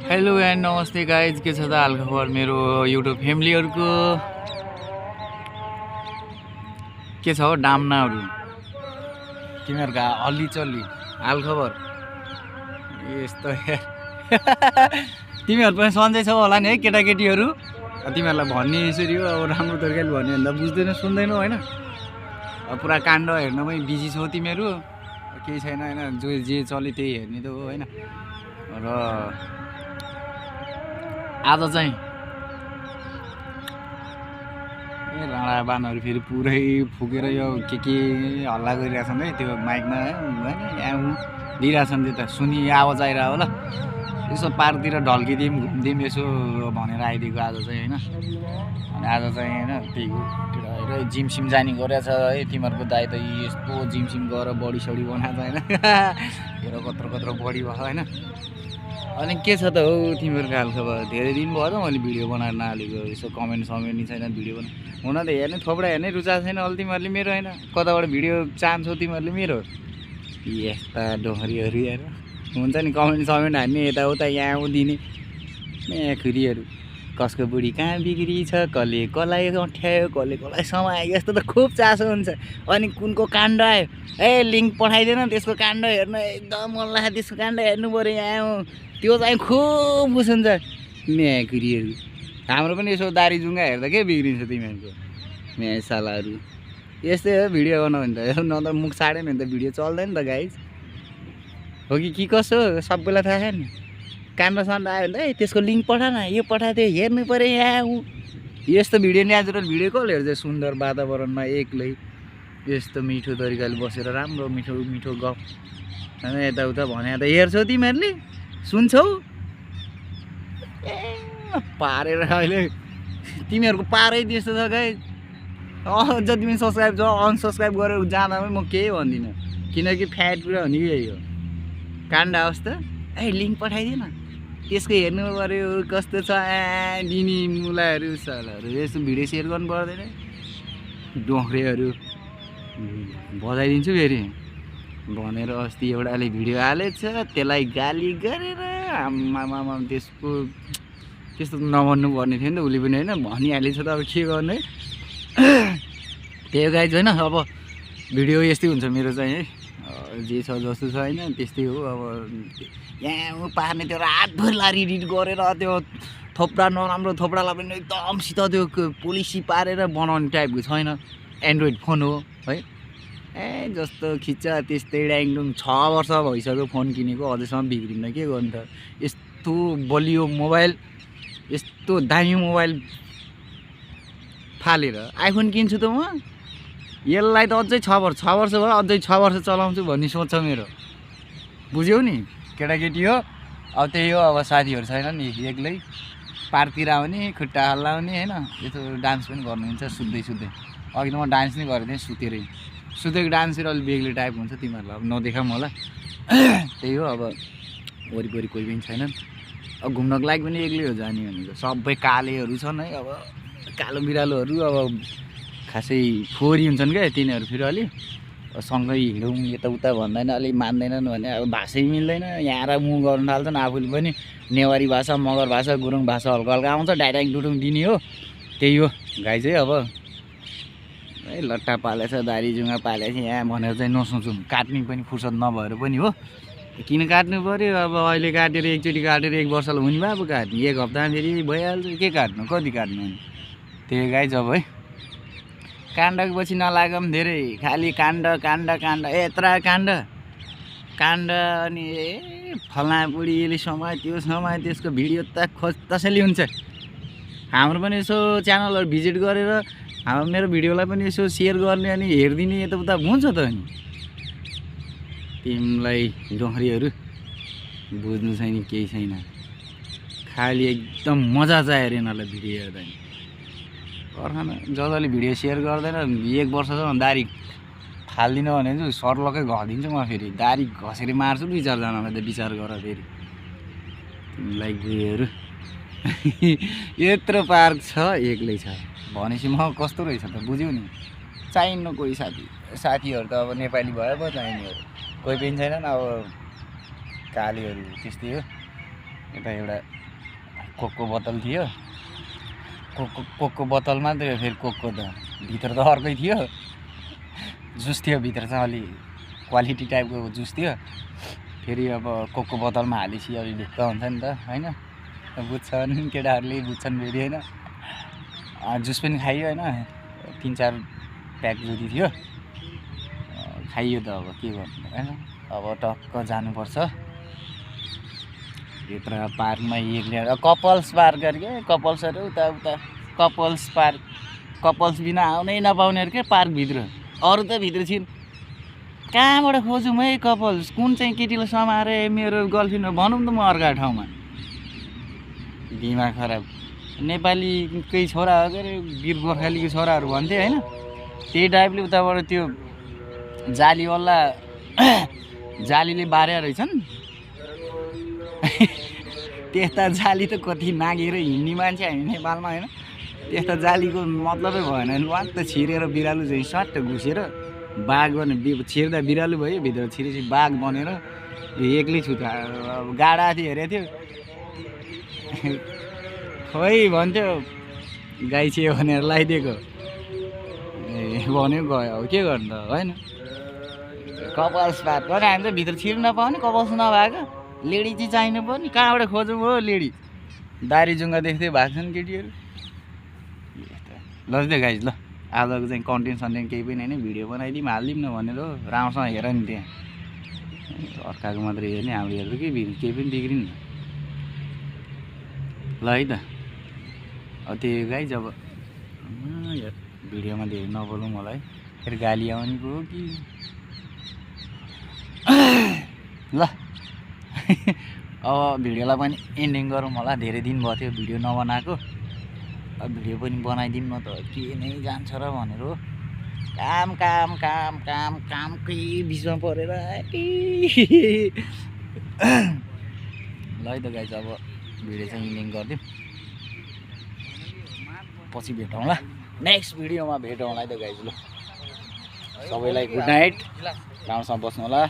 Hello and नमस्ते guys, के छ त हालखबर मेरो युट्युब फ्यामिलीहरुको? के छ हो डाम्नाहरु तिमीहरुका हल्लीचल्ली हालखबर? यस्तो तिमीहरु पनि सन्चै छौ होला नि है केटाकेटीहरु? तिमीहरुलाई भन्ने यसरी हो, अब राम्रो तरिकाले भन्यो भने त बुझ्दैन सुन्दैनौ हैन। पुरा काण्ड हेर्नमै बिजी छौ तिमीहरु, केही छैन हैन, जे चल्यो त्यही हेर्ने त हो हैन। र आज चाहिँ राणा बानहरु फेरि पुरै फुकेर यो के हल्ला गरिरहेछन् है, त्यो माइकमा हैन यहाँ दिइरहेछन्, त्यो त सुनि आवाज आइरहेको होला। यसो पारतिर ढल्किदिउँ घुम्दिउँ यसो भनेर आइदिएको आज चाहिँ हैन। अनि आज चाहिँ हैन त्यही हो, केटाहरु जिमसिम जाने गरेछ है। तिमीहरुको दाइ त यस्तो जिमसिम गरेर बडी सडी बनाएको हैन, हेर कत्रो कत्रो बडी भयो हैन। अनि के छ त हौ तिमीहरुको हालखबर? धेरै दिन भयो त मैले भिडियो बनाएर नहालेको, यसो कमेन्ट नि छैन भिडियो बना हुन त हेर्ने थोपडा हेर्ने रुचा छैन अलि तिमीहरुले मेरो हैन। कताबाट भिडियो चाहन्छौ तिमीहरुले मेरो? यस्ता डोहरीहरु हेर हुन्छ नि, कमेन्ट हान्ने यताउता यहाँ दिने खुरीहरु। कसको बुढी कहाँ बिग्री छ, कसले कसलाई अठ्यायो, कसले कसलाई समायो, यस्तो त खुब चासो हुन्छ। अनि कुनको काण्ड आयो, ए लिङ्क पठाइदेन त्यसको काण्ड हेर्न, एकदम मन लाग्यो त्यसको काण्ड हेर्नु पर्यो। यहाँ त्यो चाहिँ खुब बुझ्छ म्याकुरीहरु। हाम्रो पनि यसो दारी जुङ्गा हेर्दा के बिग्रिन्छ तिमीहरुको म्यासालाहरु? यस्तै हो भिडियो बनाउनु त, नत्र मुख छाडेन भने त भिडियो चल्दैन त गाइज। हो कि कसो सबैलाई थाहा छ नि। काण्ड सण्ड आयो भने त त्यसको लिङ्क पठा न, यो पठाइदियो हेर्नु पर्यो। यहाँ यस्तो भिडियो न्याचुरल भिडियो कसले हेर्छ? सुन्दर वातावरणमा एक्लै यस्तो मिठो तरिकाले बसेर राम्रो मिठो मिठो गफ हैन यताउता भने त हेर्छौ तिमीहरुले, सुन्छौ? पारेर अहिले तिमीहरुको पारै त्यस्तो छ गाइज। जति पनि सब्स्क्राइब छ अनसब्स्क्राइब गरेर जाँदा पनि म केही भन्दिनँ, किनकि फ्याट पुरा हुने यही हो। काण्ड आओस् त ए लिङ्क पठाइदिएन त्यसको हेर्नु पर्यो कस्तो छ दिने मुलाहरू सालहरू। यस्तो भिडियो सेयर गर्नु पर्दैन, डोख्रेहरू बजाइदिन्छु फेरि भनेर अस्ति एउटाले भिडियो हालेछ, त्यसलाई गाली गरेर आमामामा त्यसको त्यस्तो नभन्नु पर्ने थियो नि त उसले पनि हैन, भनिहालेछ त अब के गर्ने। त्यही गाइज हैन, अब भिडियो यस्तै हुन्छ मेरो चाहिँ है, जे छ जस्तो छ हैन त्यस्तै हो। अब यहाँ पार्ने त्यो रातभर लारी एडिट गरेर त्यो थोप्रा नराम्रो थोप्रालाई पनि एकदमसित त्यो पोलिसी पारेर बनाउने टाइपको छैन, एन्ड्रोइड फोन हो है। जस्तो खिच्छ त्यस्तै ड्याङडुङ। 6 वर्ष भइसक्यो फोन किनेको, अझैसम्म बिग्रिन्न, के गर्नु त? यस्तो बलियो मोबाइल, यस्तो दामी मोबाइल फालेर आइफोन किन्छु त म, यसलाई त अझै 6 वर्ष भयो, अझै 6 वर्ष चलाउँछु भन्ने सोच छ मेरो। बुझ्यौ नि केटाकेटी हो। अब त्यही हो, अब साथीहरू छैन नि, एक्लै पारतिर आउने खुट्टा हल्लाउने हैन, यस्तो डान्स पनि गर्नुहुन्छ सुत्दै। अघि त म डान्स नै गरेको थिएँ सुतेरै, सुतेको डान्सहरू अलिक बेग्लै टाइप हुन्छ, तिमीहरूलाई अब नदेखाऊँ होला। त्यही हो, अब वरिपरि कोही पनि छैनन्। अब घुम्नको लागि पनि एक्लै हो जाने भनेको, सबै कालेहरू छन् है। अब कालो बिरालोहरू अब खासै फोहोरी हुन्छन् क्या तिनीहरू, फेरि अलिक सँगै हिँडौँ यताउता भन्दैन, अलिक मान्दैनन् भने अब भाषै मिल्दैन। यहाँ र मुह गर्नु थाल्छन्, आफूले पनि नेवारी भाषा मगर भाषा गुरुङ भाषा हल्का हल्का आउँछ, डाइडाङ डुडुङ दिने हो। त्यही हो गाई चाहिँ। अब है लट्टा पालेछ दारी जुङ्गा पालेछ यहाँ भनेर चाहिँ नसोचौँ, काट्ने पनि फुर्सद नभएर पनि हो। किन काट्नु पर्यो? अब अहिले काटेर एकचोटि काटेर 1 वर्षलाई हुने भए अब काट्ने, 1 हप्तामा फेरि भइहाल्छ, के काट्नु कति काट्नु? त्यही गाई जब है काण्डको पछि नलागौँ धेरै, खालि काण्ड यत्रा काण्ड। अनि फल्ना बुढी यसले समय त्यो समय त्यसको भिडियो त त्यसैले हुन्छ। हाम्रो पनि यसो च्यानलहरू भिजिट गरेर मेरो भिडियोलाई पनि यसो सेयर गर्ने अनि हेरिदिने यताउता हुन्छ त नि। तिमीलाई डोख्रीहरू बुझ्नु छैन, केही छैन, खालि एकदम मजा चाहिँ हेर यिनीहरूलाई भिडियो हेर्दा नि। पर्खन जसले भिडियो सेयर गर्दैन 1 वर्षसम्म दारी फाल्दिनँ भने चाहिँ सर्लकै घदिन्छु म, फेरि दारी घसेर मार्छु 2-4जनालाई त विचार गर फेरि। तिमीलाई गुरुहरू यत्रो पार्क छ एक्लै छ भनेपछि म कस्तो रहेछ त बुझ्यौ नि। चाहिन्न कोही साथीहरू त अब नेपाली भयो चाहिनेहरू कोही पनि छैनन्। अब कालीहरू त्यस्तै हो। यता एउटा कोकको बोतल थियो कोकको बोतलमा त फेरि कोकको त भित्र त अर्कै थियो जुस थियो भित्र चाहिँ अलि क्वालिटी टाइपको जुस थियो फेरि अब कोकको बोतलमा हालेपछि अलि ढुक्क हुन्छ नि त होइन बुझ्छन् केटाहरूले बुझ्छन् फेरि होइन जुस पनि खाइयो होइन 3-4 प्याक जति थियो खाइयो त अब के गर्नु होइन अब टक्क जानुपर्छ भित्र पार्कमा एक्लै कपल्स पार्क अरे के कपल्सहरू उता कपल्स पार्क कपल्स बिना आउनै नपाउनेहरू के पार्कभित्र अरू त भित्र छिन् कहाँबाट खोजौँ है कपल्स कुन चाहिँ केटीलाई समाएर मेरो गर्लफ्रेन्ड भनौँ त म अर्का ठाउँमा दिमाग खराब नेपालीकै छोरा हो के अरे वीर गोर्खालीको छोराहरू भन्थे होइन त्यही टाइपले उताबाट त्यो जालीवाला जालीले बारेर रहेछन् त्यस्ता जाली त कति नागेर हिँड्ने मान्छे हामी नेपालमा होइन त्यस्ता जालीको मतलबै भएन वान त छिरेर बिरालु चाहिँ सट्ट घुसेर बाघ बने छिर्दा बिरालु भयो भित्र छिरेपछि बाघ बनेर एक्लै छुटा गाडा थियो हेरेको थियो खोइ भन्थ्यो गाई छियो भनेर लगाइदिएको भन्यो गयो अब के गर्नु त होइन कपल्स पार्क अनि हामी त भित्र छिर्नु नपाउने कपल्स नभएको लेडी चाहिँ चाहिनु पर्ने कहाँबाट खोजौँ हो लेडी दारी जुङ्गा देख्दै भएको छन् केटीहरू ल त्यो गाइज ल आजको चाहिँ कन्टेन्ट सन्टेन्ट केही पनि होइन भिडियो बनाइदिउँ हालिदिउँ न भनेर हो राम्रोसँग हेर नि त्यहाँ अर्काको मात्रै हेर्ने हाम्रो हेर्नु केही पनि बिग्रिन् ल है त अब त्यो गाइज अब भिडियोमा धेरै नबोलौँ मलाई फेरि गाली आउने पो हो कि ल अब भिडियोलाई पनि एन्डिङ गरौँ होला धेरै दिन भयो थियो भिडियो नबनाएको अब भिडियो पनि बनाइदिउँ न त के नै जान्छ र भनेर हो काम काम काम काम कामकै बिचमा परेर ल है त गाइज अब भिडियो चाहिँ एन्डिङ गरिदिउँ पछि भेटौँ ल नेक्स्ट भिडियोमा भेटौँ होला है त गाइज ल सबैलाई गुड नाइट राम्रोसँग बस्नु होला।